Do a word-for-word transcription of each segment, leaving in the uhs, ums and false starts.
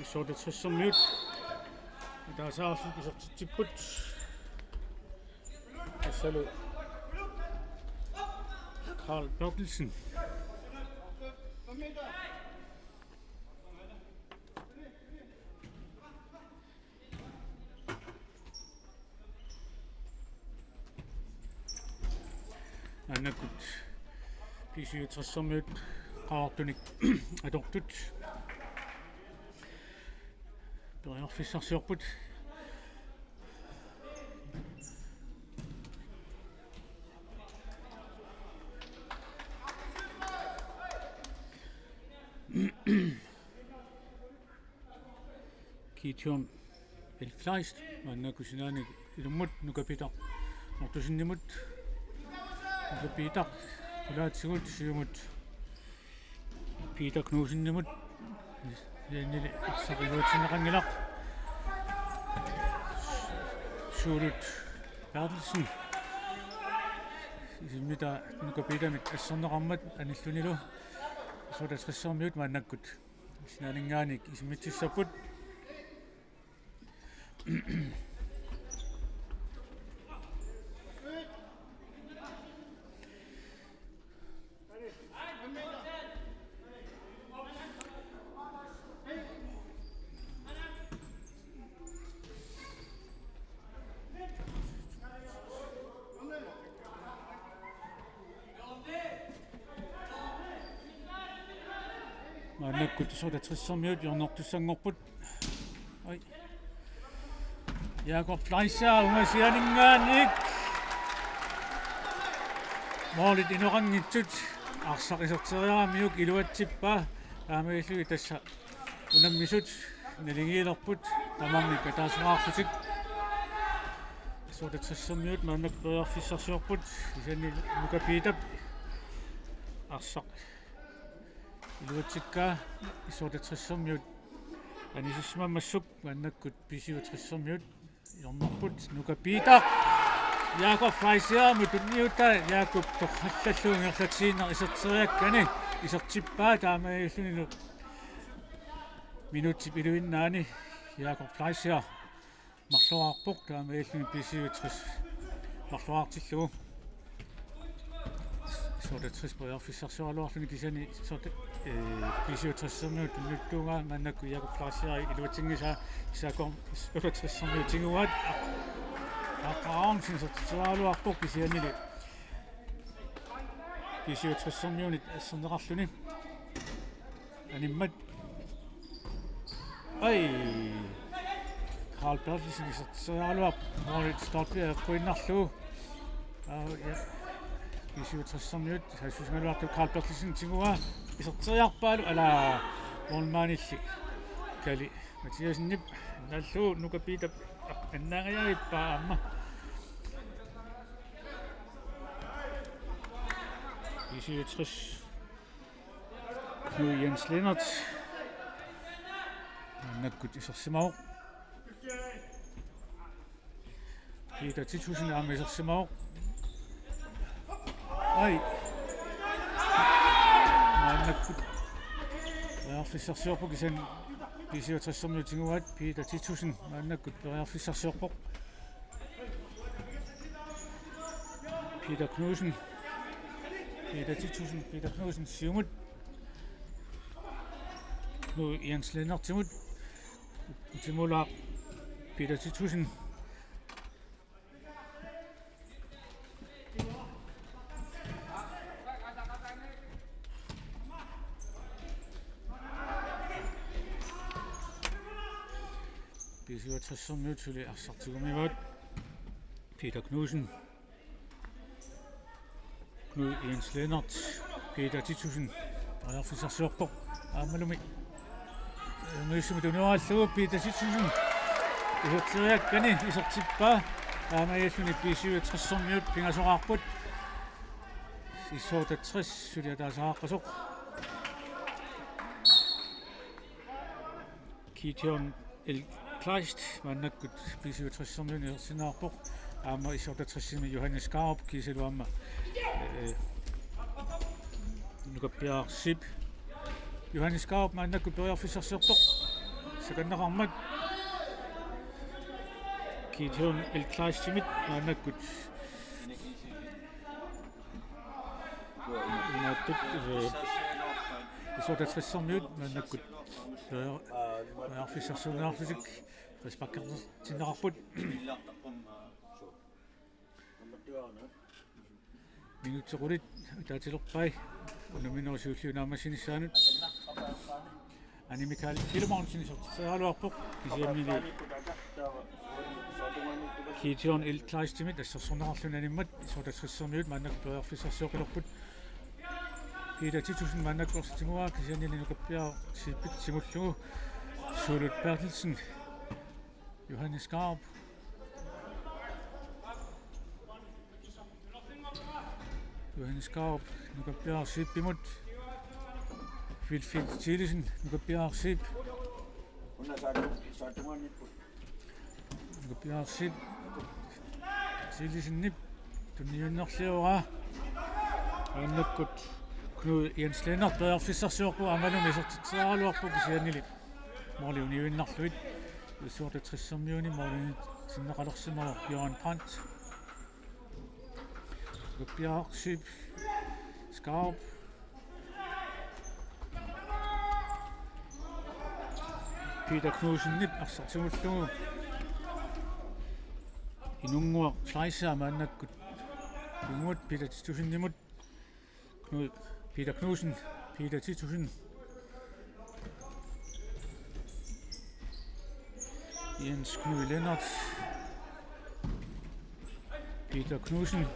S-otteogtresimiut. Tassa isertitsipput. Assalu Karl Berthelsen. Maannakkut B-syvogtresimiut qaqortunik atortut periarfissarsiorput. Gideon L. Kleist, maannakkut sinaani ilummut Nuka Piitaq Mortensenimut. Nuka Piitaq qulaatigut siumut Peter Knudsenimut. Sianili arsaq iluatsinneqanngilaq. Suulut Berthelsen. Isimmitaa Nuka Piitamit asserneqarmat anillunilu. S-otteogtresimiut maannakkut sinaaninngaanniit isimmitsissapput. Maannakkut S-otteogtresimiut hjørnertussanngorput. Oj. Jakob Fleischer ungasianinngaanniit. Målit inoqanngitsut. Arsaq iserteriaramiuk iluatsippaa. Taamaalilluni tassa unammisut naligiilerput tamarmik ataaseqarlutik. S-otteogtresimiut maannakkut periarfissarsiorput, kisianni Nuka Piitap arsaq iluatsikkaa. S-otteogtresimiut anisimammassuk maannakkut B-syvogtresimiut hjørnerput. Nuka Piitaq Jakob Fleischerimut tunniutaa, Jakob torrallallugu ingerlatsiinnaq iserteriakkani isertippaa, taamaalillunilu minutsip iluinnaani Jakob Fleischer marloraarpoq, taamaalilluni B-syvogtres marloraartillugu. S-otteogtres periarfissarsioraluarluni, kisianni S-otte-, eh, B-syvogtresimiut tunniuttuugaat maannakkut Jakob Fleischeri iluatsinngisaa, S-otteogtresimiut tiguaat. Aaqqaraarnissaq isertitseriaraluarpoq, kisiannili B-syvogtresimiunit asserneqarluni. Animmat. Oj. Karl Berthelsen isertitseriaraluarpoq, målit stolpia eqquinnarlugu. Aa, ja. B-syvogtresimiut saassussigaluartut, Karl Berthelsen tiguaa iserteriarpaalu, ala, målmandilli Kali Mathiassenip nallu Nuka Piitap annaangajavippaa aamma. B-syvogtres. Knud Jens Lennert. Maannakkut isersimavoq. Peter Titussen aamma isersimavoq. Oj. Maannakkut periarfissarsiorpoq, kisianni B-syvogtresimiut tiguaat, Peter Titussen maannakkut periarfissarsiorpoq. Peter Knudsen. Peter Titussen, Peter Knudsen siumut. Knud Jens Lennertimut. Timulaaq Peter Titussen. B-syvogtresimiut suli arsaq tigumivaat. Peter Knudsen. Knud Jens Lennert. Peter Titussen periarfissarsiorpoq. Aammalumi unammisumut tunuarallugu Peter Titussen iserteriakkani isertippaa. Taamaalilluni B-syvogtresimiut pingasoqarput. S-otteogtres suli ataasiaqqasoq. Gideon L. Kleist maannakkut B-syvogtressermiunit isersinnaavarput. Aamma S-otteogtresimi Johannes Skaarup kiisalu aamma, eh, Nukappiaraq Zeeb. Johannes Skaarup maannakkut periarfissarsiorpoq. Sakanneqarmat Gideon L. Kleistimit maannakkut Imaattoq, eh, S-otteogtressermiut maannakkut, eh, periarfissarsiorniarlutik frisparkertinneqarput. Minutsit qulit ataatilerpai unamminerup siulliup naammassinissaanut. Ane Mikael Filemonsen isertitseriaraluarpoq, kisiannili Gideon L. Kleistimit assersorneqarluni animmat S-otteogtressermiut maannakkut periarfissarsioqqilerput. Peter Titussen maannakkut arsaq tiguaa, kisiannili Nukappiaraq Zeebip tigullugu. Suulut Berthelsen, Johannes Skaarup. Johannes Skaarup Nukappiaraq Zeebimut. Vilfred Thielesen Nukappiaraq Zeeb. Nukappiaraq Zeeb. Thielesenip tunniunnerlioraa. Maannakkut Knud Jens Lennert periarfissarsiorpoq, aammalumi isertitseriaraluarpoq, kisiannili måli uniuinnarlugu. S-otteogtressermiuni målimiitsinneqalersimavoq Jørgen Brandt. Nukappiaraq Zeeb. Skaarup. Peter Knudsenip arsaq tigullugu. Inunnguaq Fleischer maannakkut. Imut Peter Titussenimut. Knud, Peter Knudsen, Peter Titussen. Jens Knud Lennert. Peter Knudsen.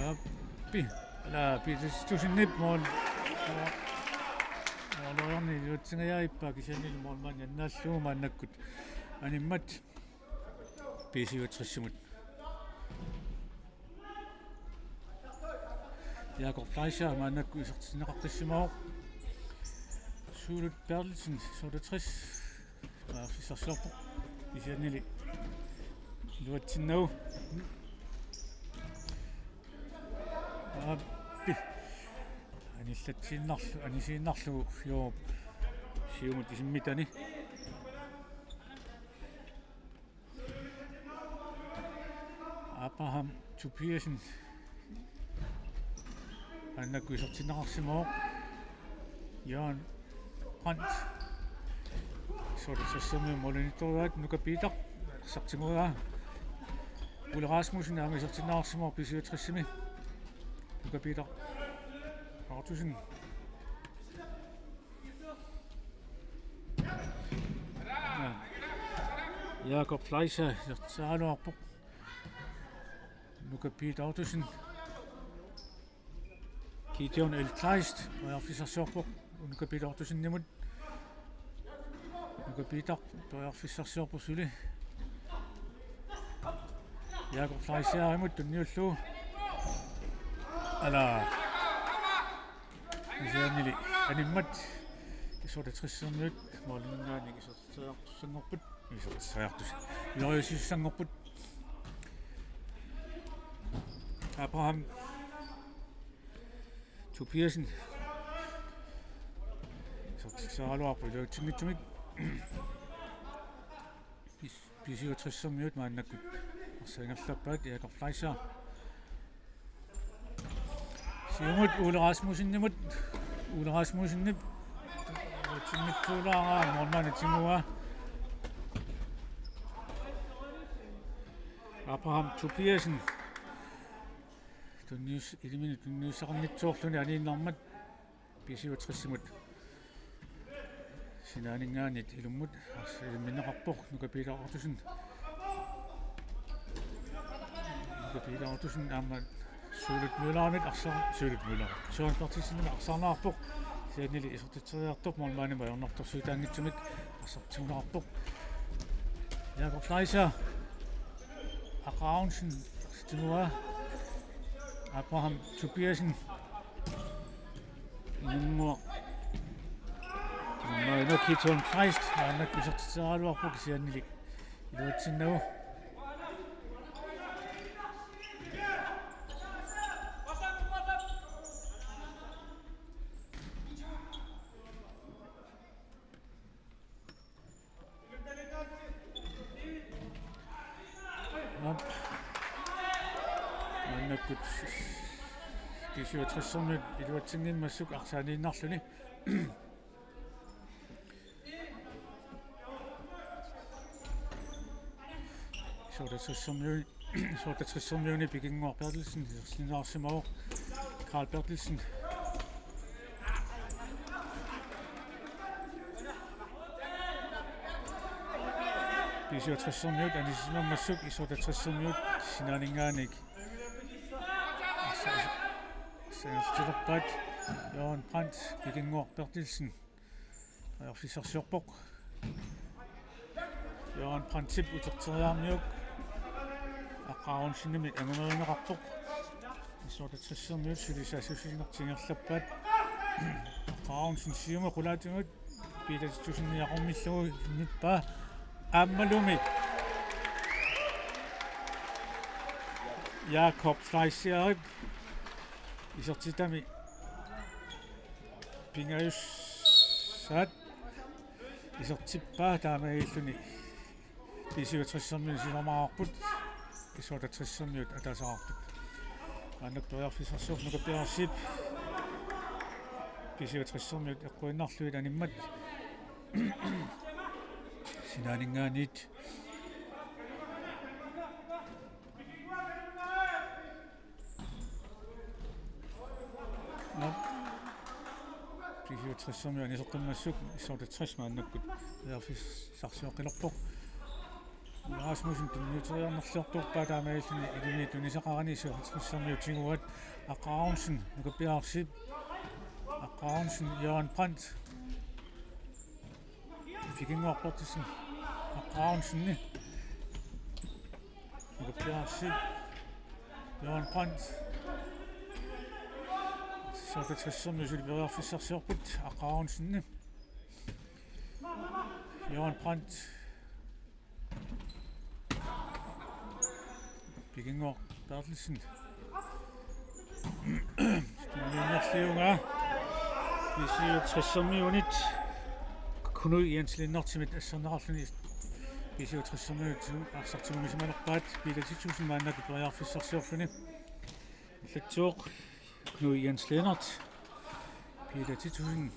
Appi. Ala Peter Titussenip mål. Måleriarneq iluatsingajappaa, kisiannili målmand annaallugu maannakkut animmat B-syvogtressimut. Jakob Fleischer maannakkut isertinneqaqqissimavoq. Suulut Berthelsen, S-otteogtres. Periarfissarsiorpoq. Kisiannili iluatsinnagu. Appi. Anillatsiinnarlugu, anisiinnarlugu, joo. Siumut isimmitani. Abraham Tobiassen maannakkut isertinneqarsimavoq. Jørgen Brandt. S-otteogtressermiut målimiittoriaat, Nuka Peter arsaq tiguaa. Ole Rasmussen aamma isertinneqarsimavoq B-syvogtressimi. Nuka Peter Ottosen. Jakob Fleischer isertitseriaraluarpoq. Nuka Peter Ottosen. Gideon L. Kleist periarfissarsiorpoq Nuka Peter Ottosenimut. Nuka Peter periarfissarsiorpoq suli. Jakob Fleischerimut tunniullugu. Ala. Kisiannili animmat S-otteogtressermiut måliminngaanniit isertitseriartussanngorput. Isertitseriartus-, iloriussissanngorput. Abraham Tobiassen. Isertitseriaraluarpoq iluatsinngitsumik. B-syvogtressermiut maannakkut arsaq ingerlappaat, Jakob Fleischer. Siumut Ole Rasmussenimut. Ole Rasmussenip. Timmittuulaaraa, målmandip tiguaa. Abraham Tobiassen. Tunnius-, ilumut tunniussaqarnitsoorluni aniinnarmat. B-syvogtressimut sinaaninngaanniit ilummut arsaq ilimminneqarpoq, Nuka Peter Ottosen. Nuka Peter Ottosen aamma Suulut Møllerimit arsa-, Suulut Møller. Søren Berthelsenimit arsaarneqarpoq. Kisiannili isertitseriartorpoq, målmandimut ajornartorsiutaanngitsumik arsaq tiguneqarpoq. Jakob Fleischer. Aqqa Aronsen, arsaq tiguaa. Abraham Tobiassen. Nummer. Nummer en, Gideon Kleist. Aamma isertitseriaraluarpoq kisiannili iluatsinnagu. Aap. Maannakkut B syvogtressermiut iluatsinngimmassuk arsaaniinnarluni. S-otteogtressermiu-, S-otteogtressermiuni Pikinnguaq Berthelsen, isersimaarsimavoq Karl Berthelsen. B syvogtressermiut anisimammassuk S-otteogtressermiut sinaaninngaanniit arsa-, arsa-, arsaatilerpaat. Jørgen Brandt, Pikinnguaq Berthelsen. Periarfissarsiorpoq. Jørgen Brandtip uterteriarmiuk Aqqa Aronsenimit angumerineqarpoq. S-otteogtressermiut suli saassussinertik ingerlappaat. Aqqa Aronsen siumut qulaatigut Peter Titussen niaqormillugu nippaa aammalumi Jakob Fleischerip isertitami pingajussaat isertippaa, taamaalilluni B syvogtressermiut sisamaqarput, S-otteogtressermiut ataasaqarput. Maanna periarfissarsiorpoq nukappiarsiip B syvogtressermiut eqquinnarlugit animmat sinaaninngaanniit. Nå. B syvogtressermiut aniseqqimmassuk S-otteogtres maannakkut periarfissarsioqqilerpoq. Rasmussen tunniuteriarnerliortorpaa, taamaalilluni ilumut tunisaqarani S-otteogtressermiut tiguaat. Aqqa Aronsen nukappiarsiip. Aqqa Aronsen, Jørgen Brandt. Pikinnguaq Berthelsen. Aqqa Aronsenip nukappiarsiip. Jørgen Brandt. S-otteogtressermiut suli periarfissarsiorput, Aqqa Aronsenip. Jørgen Brandt. Pikinnguaq Berthelsen. Tunniunnerliugaa B syvogtressermiunit Knud Jens Lennertimit asserneqarluni B syvogtressermiunit arsaq tigumisimanerpaat. Peter Titussen maannakkut periarfissarsiorluni. Allatsuoq Knud Jens Lennert. Peter Titussen.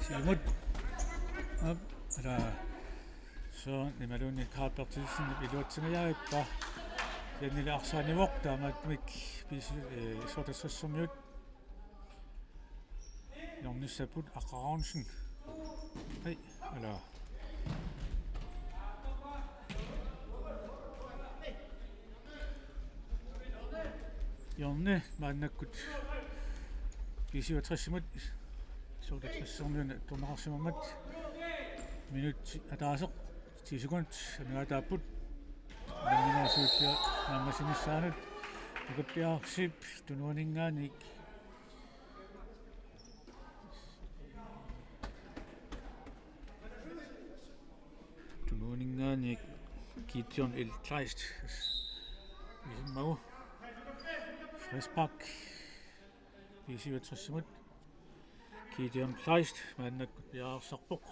Siumut. Aap, ala. Soo, imaluunniit Karl Berthelsen iluatsingajappaa. Kisiannili arsaanivoq, taamaattumik B C, eh, S-otteogtressermiut hjørnissapput. Aqqa Aronsen. Hej, ala. Hjørne maannakkut B syvogtresimut S-otteogtressermiunit attorneqarsimammat. Minut ataaseq ti sekund amigaataapput. Namminersuussiaq naammassinissaanut. Nukappiarsiip tunuaninngaanniit. Tunuaninngaanniit Gideon L. Kleist. Isimmagu. Frispark. B syvogtresimut. Gideon Kleist maannakkut piareersarpoq.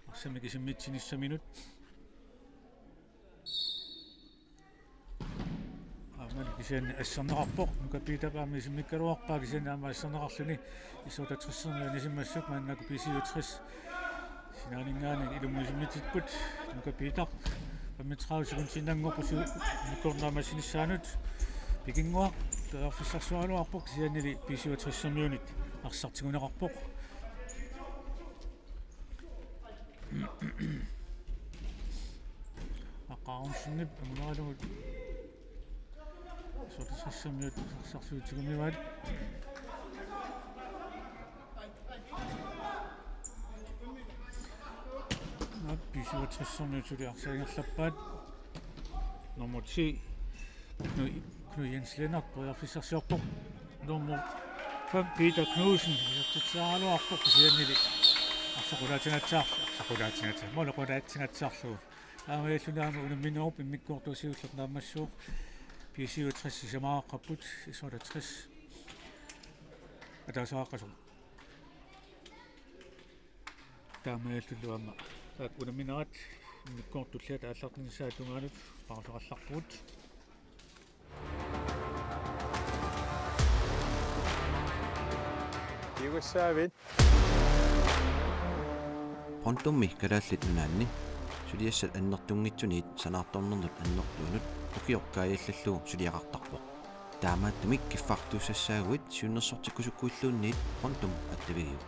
Arsamik isimmitsinissaminut. Aamma kisianni asserneqarpoq. Nuka Piitap aamma isimmikkaluarpaa, kisianni aamma asserneqarluni S-otteogtressermiut anisimmassuk, maannakkut B syvogtres sinaaninngaanniit ilumut isimmitsipput. Nuka Piitaq femogtredive sekundiinnanngorpoq isimmikkut naammassinissaanut. Pikinnguaq periarfissarsioraluarpoq, kisiannili B syvogtressermiunit arsaq tiguneqarpoq. Aqqa Aronsenip angulaaralugu S-otteogtressermiut arsarsuutigummivaat. Aap, B syvogtressermiut suli arsaq ingerlappaat. Nummer ti, Knud, Knud Jens Lennert periarfissarsiorpoq. Nummer fem, Peter Knudsen, isertitseriaraluarpoq, kisiannili arsaq qulaatingatsiarl-, arsaq qulaatingatsiarl-, måli qulaatingatsiarlugu. Taamaalilluni aamma unamminerup immikkoortup siulleq naammassivoq. B syvogtres sisamaaqqapput, S otteogtres ataasiaqqasoq. Taamaalilluni aamma taakku unamminerat immikkoortup tulliata aallartinnissaata tungaanut pauserallarpugut. Kiugassaavit. Pontummi Kalaallit Nunaanni suliassat annertunngitsuniit sanaartornernut annertuunut ukioq kaajallallugu suliaqartarpoq. Taamaattumik kiffartuussassaaguit siunnersortikkusukkuilluunniit Pontum attavigiuk.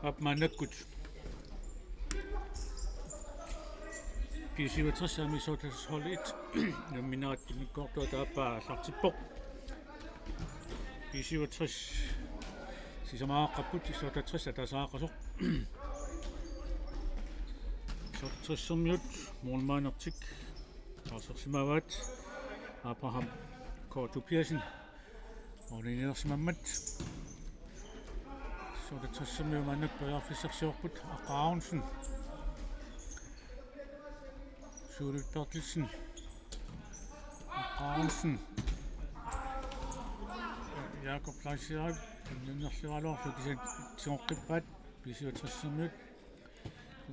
Aap, maannakkut B syvogtres aamma S otteogtres hold et nammineq immikkoortuata aappaa aallartippoq. B syvogtres sisamaaqqapput, S otteogtres ataasiaqqasoq. S otteogtres-ermiut målmandertik taarsersimavaat, Abraham K. Tobiassen målimiilersimammat. S otteogtres-ermiut maannakkut periarfissarsiorput, Aqqa Aronsen, Suulut Berthelsen, Aqqa Aronsen, Jakob Fleischer, unnerluaraluarlu kisianni tigoqqippaat B syvogtres-ermiut,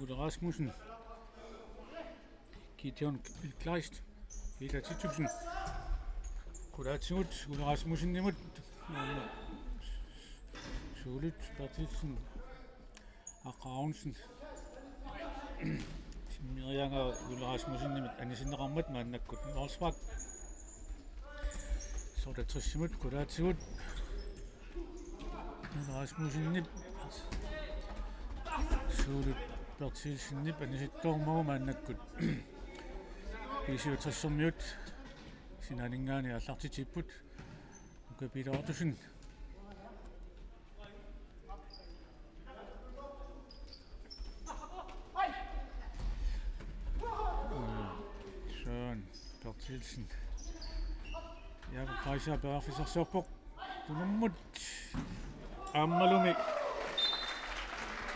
Ole Rasmussen, Gideon Kleist, Peter Titussen. Qulaatigut Ole Rasmussenimut, Suulut Berthelsen, Aqqa Aronsen. Simmeriagaa Ole Rasmussenimit anisinneqarmat maannakkut målspark. S otteogtres-imut qulaatigut. Rasmussenip Suulut Berthelsenip anisittoormagu maannakkut B syvogtres-ermiut sinaaninngaanniit aallartitsipput. Nuka Peter Ottosen. Søren Berthelsen. Jakob Fleischer periarfissarsiorpoq. Tunummut aammalumi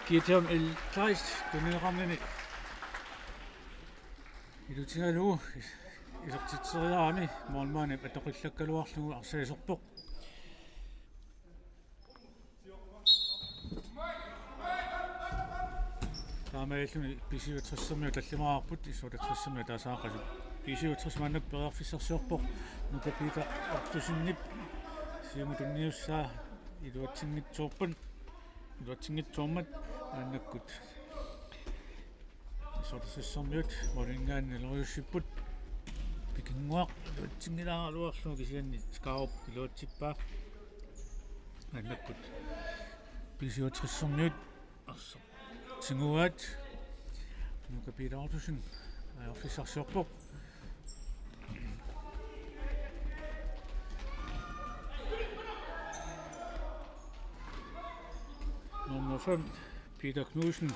Gideon L. Kleist tunineqarnini ilutigalugu isertitseriarami målmandip atoqillakkaluarlugu arsaq iserpoq. Taamaalilluni B syvogtres-ermiut tallimaarput, S otteogtres-ermiut ataasiaqqasut. B syvogtres maannakkut periarfissarsiorpoq, Nuka Peter Ottosenip siumut tunniussaa iluatsinngitsoorpat, iluatsinngitsoormat maannakkut S otteogtres-ermiut måliminngaanniit naloriussipput. Pikinnguaq iluatsinngilaraluarlugu kisianni Skaarup iluatsippaa. Maannakkut B syvogtres-ermiut arsaq tiguaat. Nuka Peter Ottosen periarfissarsiorpoq. Nummer fem, Peter Knudsen.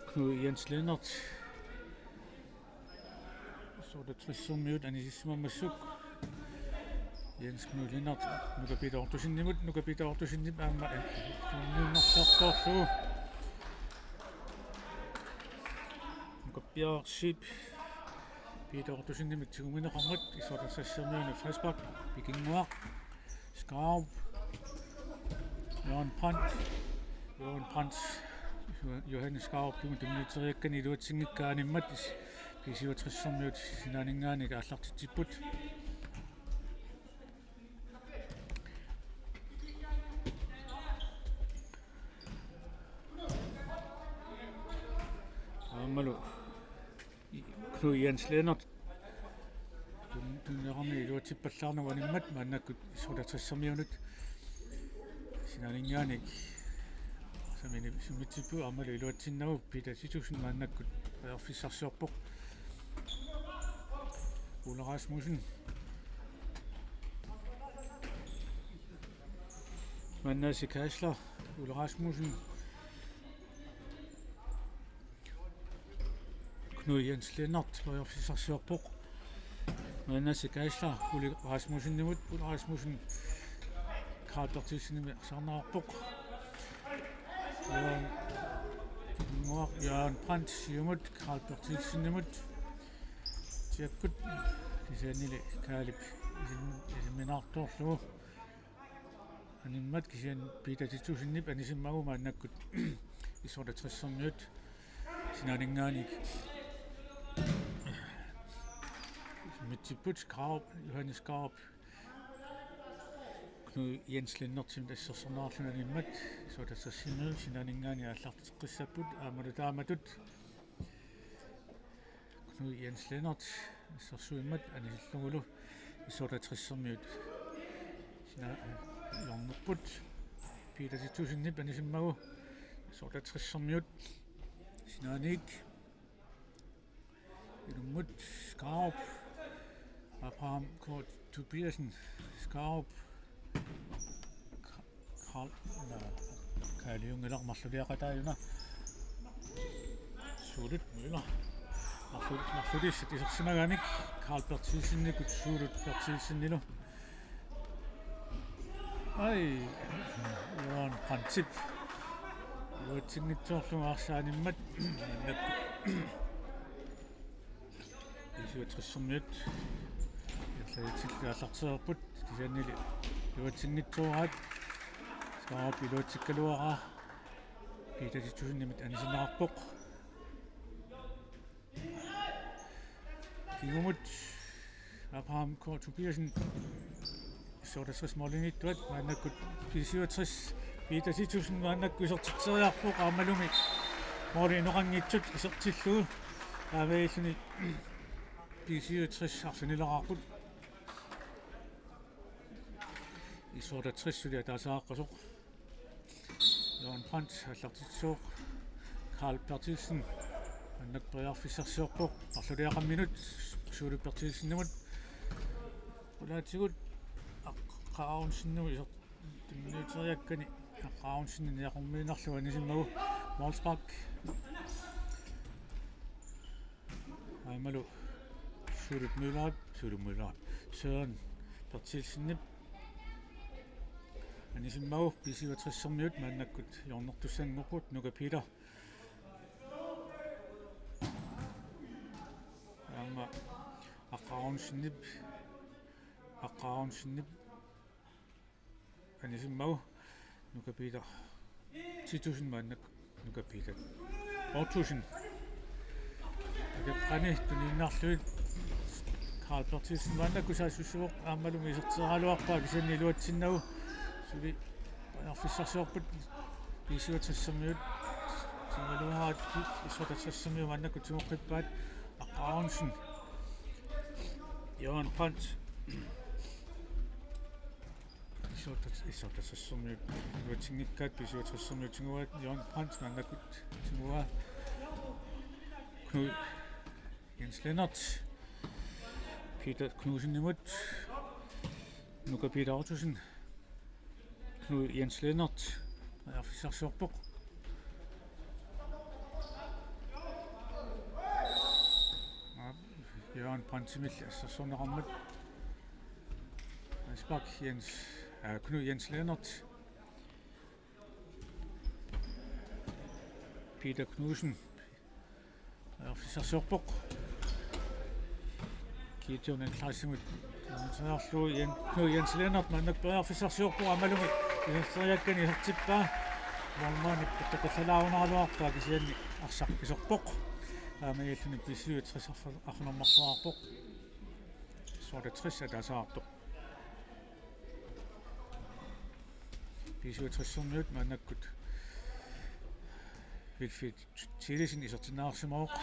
Knud Jens Lennert. S otteogtres-ermiut anisimammassuk. Jens Knud Lennert, Nuka Peter Ottosenimut, Nuka Peter Ottosenip aamma, eh, tunniunnersortorlu. Nuka Bjørnskib, Peter Ottosenimit tiguneqarmat, S otteogtres-ermiunit frispark, Pikinnguaq, Skaarup, Johan Brandt, Johan Brandt, Johannes Skaarup, tunniuteriakkani iluatsinngikkaa animmat, B syvogtres-ermiut sinaaninngaanniit aallartitsipput. Aammalu Knud Jens Lennert. Tun-, tunniunnarami iluatsippallaarnagu animmat maannakkut S otteogtres-ermiunit sinaaninngaanniit. Samini sumitsippu aammalu iluatsinnagu Peter Titussen maannakkut periarfissarsiorpoq. Ole Rasmussen. Manasse Geisler, Ole Rasmussen. Knud Jens Lennert periarfissarsiorpoq. Manasse Geisler, Ole Rasmussenimut, Ole Rasmussen Karl Berthelsenimit arsaarneqarpoq. Jørgen, Jørgen Brandt siumut, Karl Berthelsenimut. Tiakkut kisiannili Kaalip isim-, isimminaartorlugu. Animmat kisianni Peter Titusenip anisimmagu maannakkut S otteogtres-ermiut sinaaninngaanniit. Mitsipput Skaarup, Johannes Skaarup. Knud Jens Lennertimit assersorneqarluni animmat S otteogtres-ermiut sinaaninngaanniit aallarteqqissapput aammalu taamatut. Knud Jens Lennert assersuimmat anisillugulu S-otteogtressermiut sina-, hjørnerput. Peter Titusenip anisimmagu S-otteogtressermiut sinaaniik. Ilummut Skaarup. Abraham K. Tobiassen. Skaarup. Ka-, Karl, na, Kaali Jungilar marluliaqataajuna. Suulut Møller. Marlu-, marluliissat isersimagaannik Karl Berthelsenikut Suulut Berthelsenilu. Ai, Johan Brandtip. Iluatsinngitsoorlugu arsaanimmat. B-syvogtressermiut. Erlatitsilu aallartereerput. Kisiannili iluatsinngitsooraat. Skaarup iluatsikkaluaraa. Peter Titusenimit anisinneqarpoq. Kingumut Abraham K. Tobiassen S-otteogtres målimiittuat maannakkut B-syvogtres Peter Titussen maannakkut isertitseriarpoq aammalumi måli inoqanngitsut isertillugu. Taamaalilluni B-syvogtres arfinileraarput. S-otteogtres suli ataasiaqqasoq. Johan Brandt aallartitsooq. Karl Berthelsen. Annak periarfissarsiorpoq. Marluliaqamminut Suulut Berthelsenimut. Qulaatigut Aqqa Aronsenimut iser-, tunniuteriakkani Aqqa Aronsen niaqormiinnarlugu anisimmagu. Målspark. Aammalu Suulut Møllerip, Suulut Møllerip. Søren Berthelsenip anisimmagu B-syvogtressermiut maannakkut hjørnertussanngorput Nuka Peter. Aamma Aqqa Aronsenip, Aqqa Aronsenip anisimmagu Nuka Peter Titussen maannakkut Nuka Peter Ottosen. Akeqqani tuniinnarlugu Karl Berthelsen maannakkut saassussivoq aammalumi isertitseriaraluarpaa kisianni iluatsinnagu suli periarfissarsiorput B-syvogtressermiut tigaluaraat S-otteogtressermiut maannakkut tigoqqippaat Aqqa Aronsen. Johan Brandt. S-otteogtres-, S-otteogtressermiut iluatsinngikkaat B-syvogtressermiut tiguaat Johan Brandt maannakkut tiguaa. Knud Jens Lennert. Peter Knudsenimut. Nuka Peter Ottosen. Knud Jens Lennert. Periarfissarsiorpoq. Johan Brandtimilli assersorneqarmat. Asbak Jens, øh, Knud Jens Lennert. Peter Knudsen. Periarfissarsiorpoq. Gideon Nikolajsenimut. Jen-, Knud Jens Lennert maannakkut periarfissarsiorpoq aammalumi iserteriakkani isertippaa. Målmandip takussalaarunaraluarpaa kisianni arsaq iserpoq. Taamaalilluni B-syvogtres arf-, arfineq-marloraarpoq. S-otteogtres ataaseqartoq. B-syvogtressermiut maannakkut Wilfried Thielesen isertinneqarsimavoq.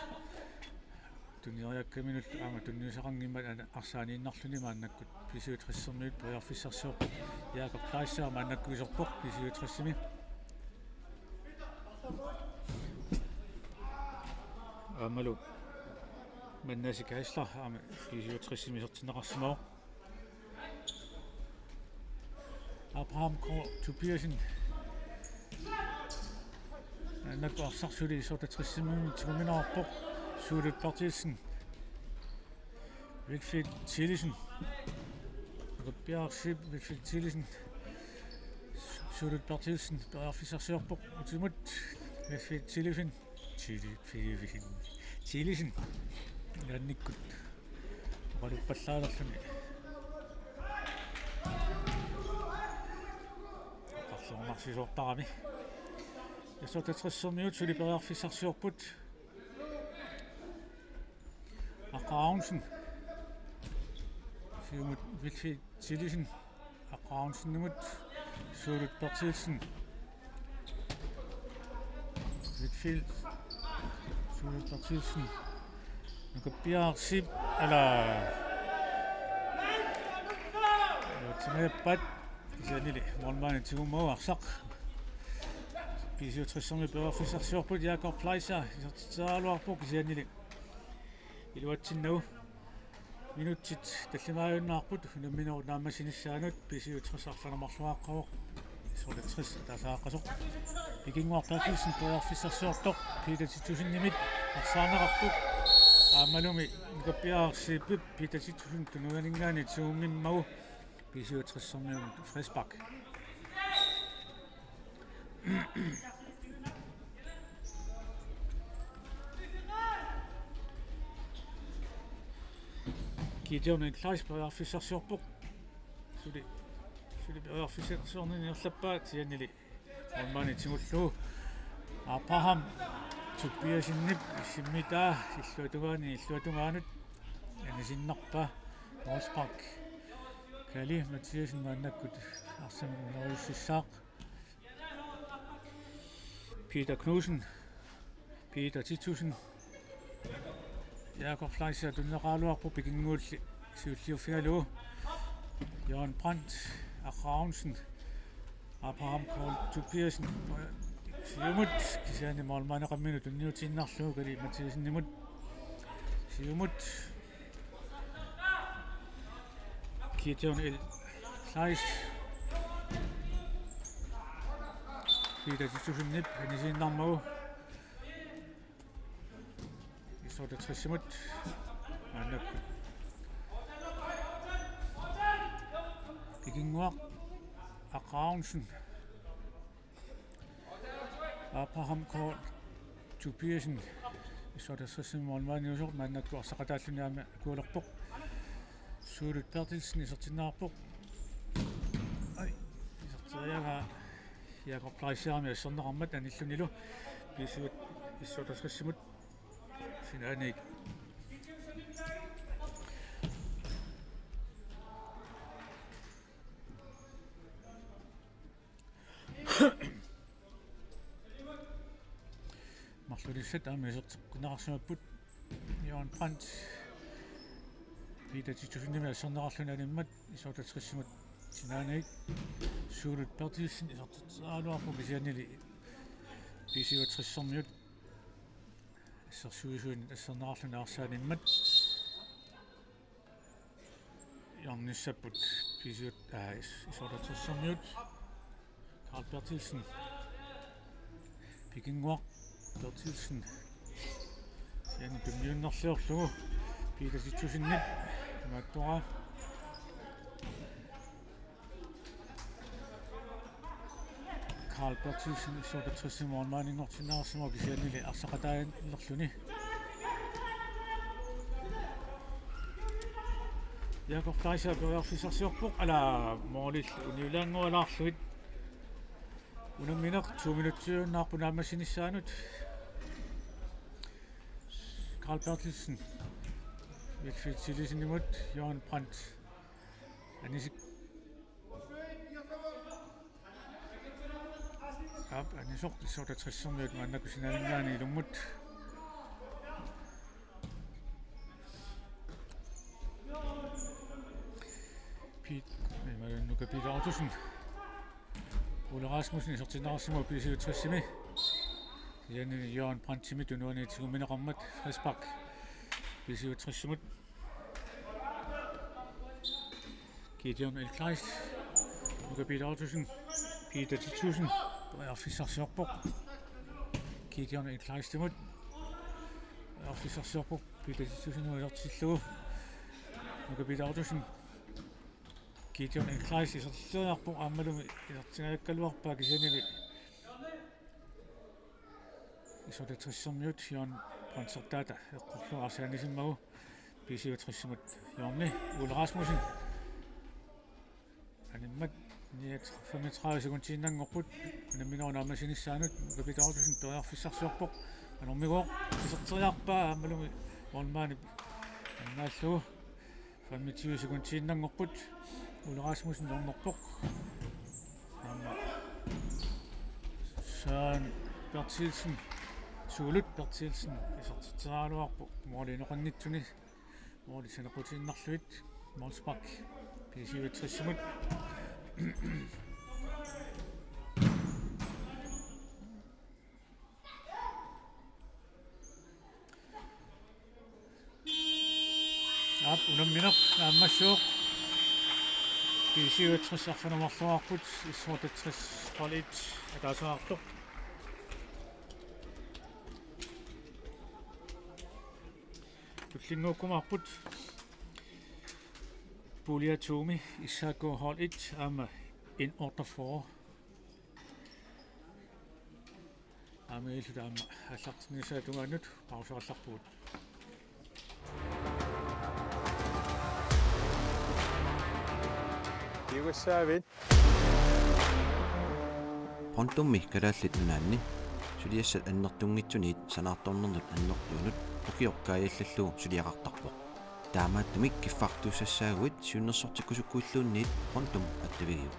Tunniuteriakkaminut aamma tunniussaqanngimmat ana-, arsaaniinnarluni maannakkut B-syvogtressermiut periarfissarsiorput. Jakob Fleischer maannakkut iserpoq B-syvogtressermi. Aammalu Manasse Geisler aamma B-syvogtressermi isertinneqarsimavoq. Abraham K. Tobiassen. Maannakkut arsaq suli S-otteogtressermiunut tiguminarpoq. Suulut Berthelsen. Wilfried Thielesen. Nuka Piarsip, Wilfried Thielesen. Suulut Berthelsen periarfissarsiorpoq utimut. Wilfried Thielesen. Chili, Chili, Chilisen. Ilaannikkut oqaluppallaalerluni. Oqarluarsisoortarami. S-otteogtressermiut suli periarfissarsiorput. Aqqa Aronsen. Siumut Wilfried Thielesen. Aqqa Aronsenimut Suulut Berthelsen. Midtfelt. Suulut Berthelsen. Nuka Piarsip. Ala. Sanaappat kisiannili målmandi tigummagu arsaq. B-syvogtressermiut periarfissarsiorput, Jakob Fleischer isertitseriaraluarpoq kisiannili iluatsinnagu. Minutsit tallimaajunnaarput unamminerup naammassinissaanut. B-syvogtres arfineq-marluaqqavoq, S-otteogtres ataasiaqqasoq. Pikinnguaq Berthelsen periarfissarsiortoq Peter Titusenimit arsaarneqarpoq. Aammalumi nukappiaraq C P-p Peter Titusen tunuaninngaanniit tigummimmagu B-syvogtressermiut frispark. Gideon Kleist periarfissarsiorpoq. Suli, suli periarfissarsiornini ingerlappaa, kisiannili målmandi tigullugu. Abraham Tobiassenip simmitaa illuatungaani, illuatungaanut anisiinnarpaa. Målspark. Kali Mathiassen maannakkut arsamik uneriussissaaq. Peter Knudsen, Peter Titusen, Jakob Fleischer tunineqaraluarpoq, Pikinnguulli siulliuffigalugu. Jørgen Brandt, Aqqa Aronsen, Abraham Kool Tobiassen, siumut, kisianni målmandeqarnermut tunniutiinnarlugu Kali Mathiassenimut. Siumut. Gideon L. Kleist. Peter Titusenip anisiinnarmagu. S-otteogtressimut. Maannakkut Pikinnguaq. Aqqa Aronsen. Abraham Kool Tobiassen, S-otteogtressimut målmandiusoq, maannakkut arsaqataalluni aamma akuulerpoq. Suulut Berthelsen isertinneqarpoq. Ai, iserteriaraa Jakob Fleischerimit asserneqarmat anillunilu. B-syv S-otteogtressimut sinaaniit. Marlulissat aamma iserteqqinneqarsimapput. Jørgen Brandt Peter Titusenimit asserneqarluni animmat S-otteogtressimut sinaaniit. Suulut Berthelsen isertitseriaraluarpoq, kisiannili B-syvogtressermiut assersuisuinit asserneqarluni arsaq animmat. Hjørnissapput B-syv, aa, S-otteogtressermiut. Karl Berthelsen. Pikinnguaq Berthelsen. Sian tunniunnerliorlugu. Peter Titusenip imaattoq. Karl Berthelsen S-otteogtressimut målmandiutinneqarsimavoq, kisiannili arsaqataanerluni. Jakob Fleischer periarfissarsiorpoq, ala, målillu uniulaanngualaarlugit. Unammineq to minutsiunnaarpoq naammassinissaanut. Karl Berthelsen. Midtfeltsilisinnimut Jørgen Brandt. Anisik. Aap, anisoq, S-otteogtressermiut maannakkut sinaaninngaanniit ilummut. Pete, ei, Marianne Nuka Peter Ottosen. Ole Rasmussen isertinneqarsimavoq B-syvogtresimi. Kisianni Jørgen Brandtimit tunuaniit tigummineqarmat, frispark B-syvogtressimut. Gideon L. Kleist, Nuka Peter Ottosen, Peter Titusen, periarfissarsiorpoq. Gideon L. Kleistimut, periarfissarsiorpoq, Peter Titusenimut isertillugu. Nuka Peter Ottosen, Gideon L. Kleist isertitseriarpoq, aammalumi isertingajakkaluarpaa, kisiannili S-otteogtressermiut Jørgen Brandtsertaata eqqorlugu arsaq anisimmagu. B-syvogtressimut Jørgen, Ole Rasmussen. Animmat niogtredive, femogtredive sekundiinnanngorput unamminerup naammassinissaanut. Nuka Peter Ottosen periarfissarsiorpoq. Anormigooq iserteriarpaa, aammalumi målmandip annaallugu. Femogtyve sekundiinnanngorput. Ole Rasmussen hjørnerpoq. Aamma Søren Berthelsen, Suulut Berthelsen isertitseriaraluarpoq måli inoqanngitsuni. Måli saneqqutiinnarlugu. Målspark B syvogtresimut. Aap, unammineq naammassivoq. B syvogtres arfineq-marluarput, S otteogtres hold et ataaseqartoq. Tullinnguukkumaarput pulje to-mi S A K hold et aamma N otteogfyrre. Aamma illu taama aallartinnissaa tungaanut pauseqartarpugut. Kiugassaavit. Pontummi Kalaallit Nunaanni suliassat annertunngitsuniit sanaartornernut annertuunut ukioq kaajallallugu suliaqartarpoq. Taamaattumik kiffartuussassaaguit siunnersortikkusukkuilluunniit Pontum attavigiuk.